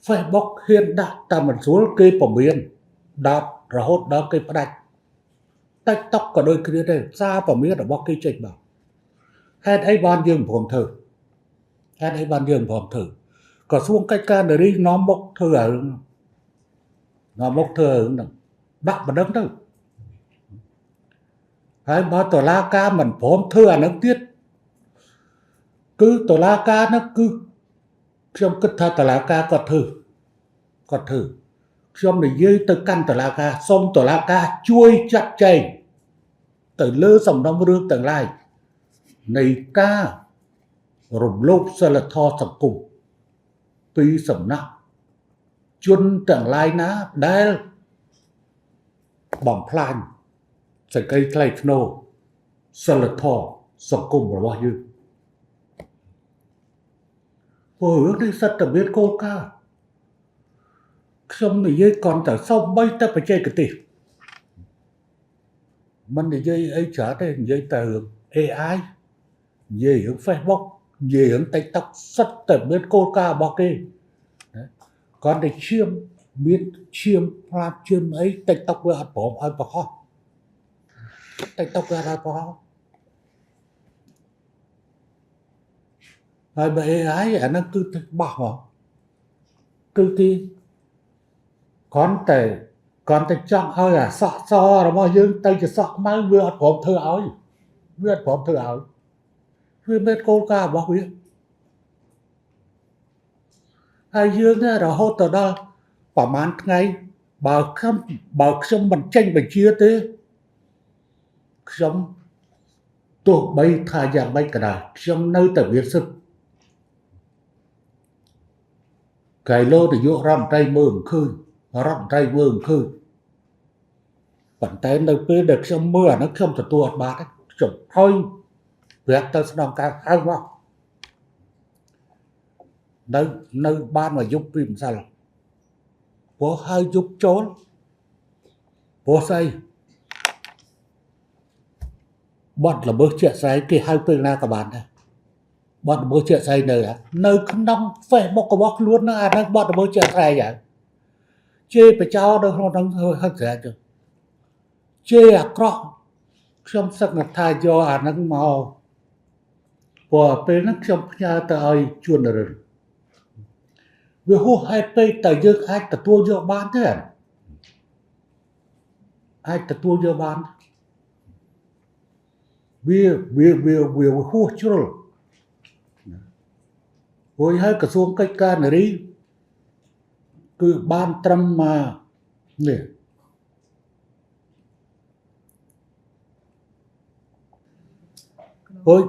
Facebook ហ៊ានដាក់តែមិនស្រួលគេពមៀនដល់រហូតដល់គេផ្ដាច់ TikTok ក៏ដូចគ្នាដែរសារពមៀនរបស់គេចេញមកហេតុអីបានយើងមិនព្រមធ្វើ?ហេតុអីបានយើងមិនព្រមធ្វើ?ក្រសួងកិច្ចការនារីនាំមុខធ្វើរឿងនាំមុខធ្វើរឿងហ្នឹងដាក់បណ្ដឹងទៅហើយបើតុលាការមិនព្រមធ្វើអានឹងទៀតគឺតុលាការហ្នឹងគឺខ្ញុំគិតថាតុលាការគាត់ធ្វើគាត់ធ្វើខ្ញុំនិយាយទៅកាន់តុលាការសូមតុលាការជួយចាត់ចែងទៅលើសំណុំរឿងទាំងឡាយនៃការរំលោភសិលធម៌សង្គមពីសំណាក់ជនទាំងឡាយណាដែលបំផ្លាញសេចក្តីថ្លៃថ្នូរសិលធម៌សង្គមរបស់យើងព្រោះរឿងនេះសិតតែមានគោលការណ៍ខ្ញុំនិយាយគ្រាន់តែសូម្បីតែបច្ចេកទេសមិននិយាយអីច្រើនទេនិយាយតែរឿង AI និយាយរឿង Facebook និយាយរឿង TikTok សិតតែមានគោលការណ៍របស់គេណាគ្រាន់តែឈាមមានឈាមផ្លាប់ឈាមអី TikTok វាអត់ព្រមឲ្យបង្ហោះ TikTok វាអត់ឲ្យបង្ហោះហើយបើ AI អាហ្នឹងគឺទៅបោះមកគឺគេគ្រាន់តែចង់ឲ្យអាសក់សរបស់យើងទៅជាសក់ខ្មៅវាអត់ព្រមធ្វើឲ្យវាអត់ព្រមធ្វើឲ្យវាមានគោលការណ៍របស់វាហើយយើងនេះរហូតទៅដល់ប្រហែលថ្ងៃបើខ្ញុំមិនចេញបញ្ជាទេខ្ញុំទោះបីថាយ៉ាងម៉េចក៏ដោយខ្ញុំនៅតែមានសិទ្ធិកៃឡូនាយករដ្ឋមន្ត្រីមើលមិនឃើញរដ្ឋមន្ត្រីមើលមិនឃើញប៉ុន្តែនៅពេលដែលខ្ញុំមើលអានោះខ្ញុំទទួលអត់បានទេខ្ញុំឲ្យប្រាប់ទៅស្នងការហៅមកនៅបានមកយប់ពីម្សិលព្រោះហៅយប់ចូលព្រោះស្អីបទល្មើសជាក់ស្ដែងគេហៅពេលណាក៏បានដែរបទល្មើសជាក់ស្ដែងនៅក្នុង Facebook របស់ខ្លួនហ្នឹងអាហ្នឹងបទល្មើសជាក់ស្ដែងហើយជេរបចោនៅក្នុងហ្នឹងហឹកស្រែកទៅជេរអាក្រក់ខ្ញុំសឹកថាយកអាហ្នឹងមកព្រោះពេលហ្នឹងខ្ញុំផ្ញើទៅឲ្យជួននរិនវាហួសហេតុពេកតើយើងអាចទទួលយកបានទេអាចទទួលយកបានវាវាវាវាហួសជ្រុលព្រោះហើយក្រសួងកិច្ចការនារីគឺបានត្រឹមមកនេះព្រោះ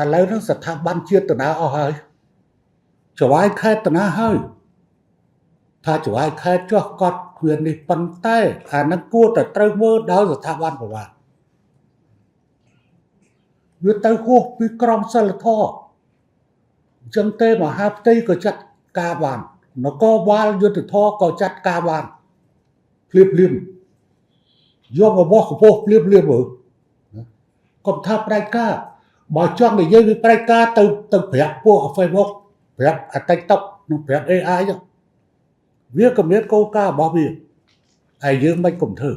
ឥឡូវហ្នឹងស្ថាប័នជាតិតាណាអស់ហើយចវាយខេត្តតាណាហើយថាចវាយខេត្តចោះកត់គ្មាននេះប៉ុន្តែអាហ្នឹងគួរតែត្រូវមើលដោយស្ថាប័នប្រវត្តិវាទៅហួសពីក្រមសីលធម៌អញ្ចឹងទេមហាផ្ទៃក៏ចាត់ការបាននគរបាលយុទ្ធធរក៏ចាត់ការបានភ្លាមភ្លាមយករបស់កពស់ភ្លាមភ្លាមមើលកុំថាផ្ដាច់ការបើចង់និយាយពីផ្ដាច់ការទៅទៅប្រាប់ពួក Facebook ប្រាប់អា TikTok និងប្រាប់ AI វាក៏មានគោលការណ៍របស់វាហើយយើងមិនកុំធ្វើ។